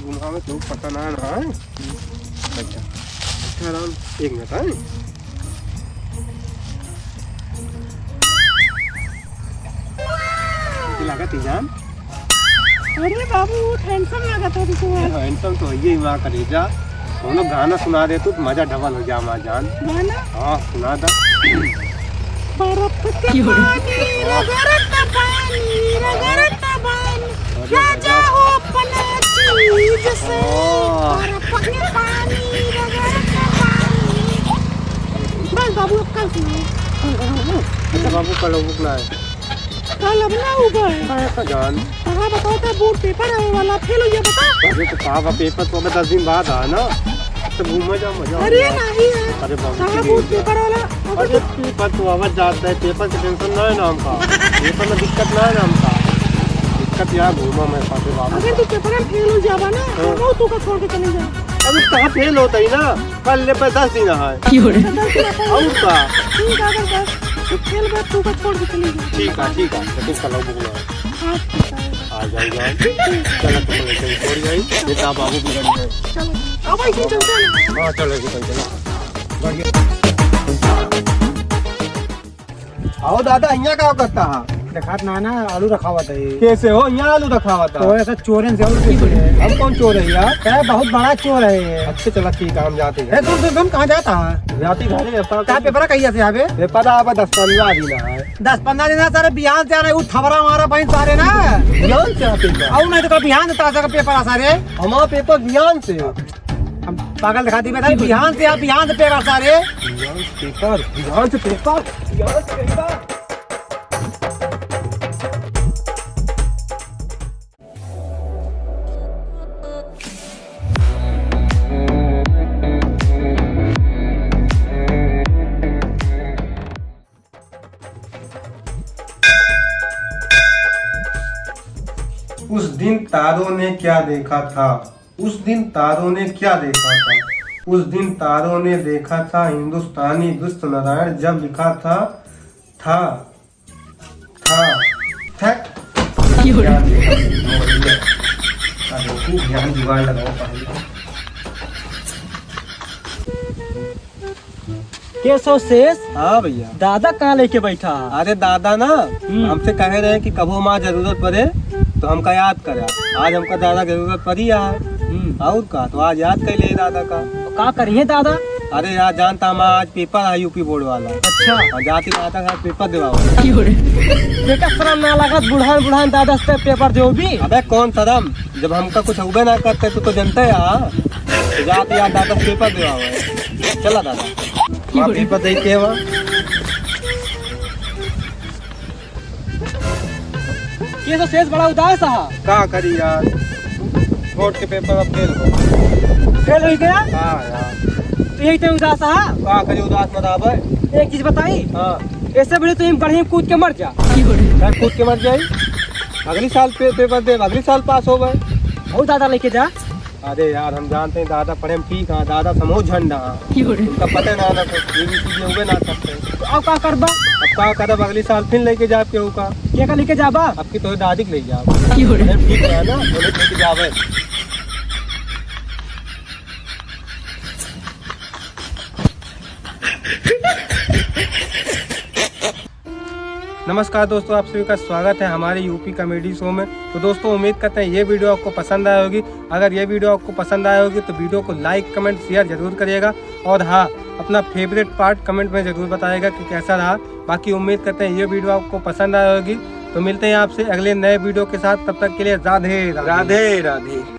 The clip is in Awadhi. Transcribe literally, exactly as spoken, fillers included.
घुमावे तो पता ना ना है। अच्छा, अच्छा राम, एक मिनट है। कैसी लागत ही जान? अरे बाबू, बहुत handsome लागत है तुम। Handsome तो है ही माँ करेजा। कोनो गाना सुना दे तू, मजा double हो जा माँ जान। गाना? हाँ, सुना दा। बर्फ के पानी, रगड़त पानी, रगड़त पानी, अरे राजा राजा। हो अपना चीज से। हाँ। बर्फ के पानी, रगड़त पानी। बस बाबू, अब कल सुनाओ। अच्छा बाबू, कल हो, रुकना है। कल अब ना होगा। काहे का जान? कहाँ बताओ, तो board paper आवे वाला, fail हो गया, बता। अरे तो का बा, paper तो अबे दस दिन बाद आ ना, तो घूमे जा, मजा अरे आवे। नहीं है। अरे बाबू, कहाँ ठीक board है। Paper वाला? अबे अरे तो paper तो आवत जात है, paper के tension ना है ना हमका, paper में दिक्कत ना है ना हमका, दिक्कत यहाँ घूमा मैं साथे बाबू। अगर तू paper में fail हो जाबा ना, हाँ। तो तू का छोड़ के चले जा। अबे कहाँ fail होता ही ना, कल ले पे दस दिन है। की हो रे? तो दस दिन है। और का? ठीक है, अगर बस तू fail बा, तू का छोड़ के चले जा। ठीक है, ठीक है, लेकिन कल बुक ना। हाँ, ठीक है। आ जाओ, जाओ। चलो, तो चलो, चलो, छोड़ जाई। ये तो बाबू भी गाड़ी है। चलो, अब ऐसे ही चलते हैं ना। हाँ, चलो, ऐसे ही चलते हैं। बढ़िया। आओ दादा, यहाँ का करता है? देखात ना ना, आलू रखावत है। कैसे हो, यहाँ आलू रखावत है? तो ऐसा चोरन से और कैसे है? हम कौन चोर है यार? अरे बहुत बड़ा चोर है ये। अच्छा, चला ठीक है, हम जाते हैं। ए, सुन, सुन, सुन, कहाँ जाता है? जाते घर है, अपना का paper कहिया से आवे? Paper आवे दस पन्द्रह दिन है। दस पन्द्रह दिन है, सारे बिहान से आ रहे, वो थबरा मारा बहिन सारे ना। बिहान से आते हैं? और नहीं तो कभी बिहान से ताजा का paper आ सारे। हमारा paper बिहान से। हम पागल दिखा दी बेटा, बिहान से आ, बिहान से paper सारे। बिहान से paper, बिहान से paper, बिहान से paper। उस दिन तारों ने क्या देखा था? उस दिन तारों ने क्या देखा था? उस दिन तारों ने देखा था हिंदुस्तानी दुष्ट नारायण जब लिखा था, था, था, था। की हो रहा है? ज्ञान देखा था, बढ़िया। अब देखू, ज्ञान जुगाड़ लगाओ पहले। केशव शेष? हाँ भैया। दादा कहाँ लेके बैठा है? अरे दादा ना, हम्म। हमसे कहे रहे कि कबो माँ जरूरत पड़े तो हमका याद करा। आज हमका दादा जरूरत पड़ी है। हम्म। और का, तो आज याद कर ले दादा का। तो का करिए दादा? अरे यार, जानता हम आज paper है यूपी board वाला। अच्छा। और जाके दादा का paper देवाओ। की हो रे? बेटा शर्म ना लागत, बुढ़ान बुढ़ान दादा से paper देओ भी? अबे कौन शर्म, जब हमका कुछ होबे ना करते तो, तो जनते है। तो जाके यार दादा से paper देवाओ। चला दादा। वहाँ paper दे के वहाँ। ये तो शेष बड़ा उदास है। का करी यार, board के paper अब fail हो। Fail हो गया? हाँ यार। तो यही तो उदास है। का करी, उदास मत आवे। एक चीज बताई। हाँ। ऐसे बड़े तो हम गढ़ी में कूद के मर जा। यार कूद के मर जाई। अगली साल पे, paper दे, अगली साल pass हो गए। बहुत ज्यादा लेके जा। अरे यार, हम जानते हैं दादा पढ़े में ठीक है, दादा समूह झंडा है। क्यों रे? उनका पता ना, ना कुछ, A B C D होबे ना करते। तो अब का करबा? अब का करब, अगली साल फिर लेके जाब केहू का। के का लेके जाबा? अब की तो दादी के ले जाब। क्यों रे? पढ़े में ठीक है ना, बोले लेके जाबे। नमस्कार दोस्तों, आप सभी का स्वागत है हमारे यूपी comedy show में। तो दोस्तों, उम्मीद करते हैं ये video आपको पसंद आया होगी। अगर ये video आपको पसंद आया होगी तो video को like, comment, share जरूर करिएगा। और हाँ, अपना favourite part comment में जरूर बताइएगा कि कैसा रहा। बाकी उम्मीद करते हैं ये video आपको पसंद आया होगी। तो मिलते हैं आपसे अगले नए video के साथ, तब तक के लिए राधे राधे। राधे राधे।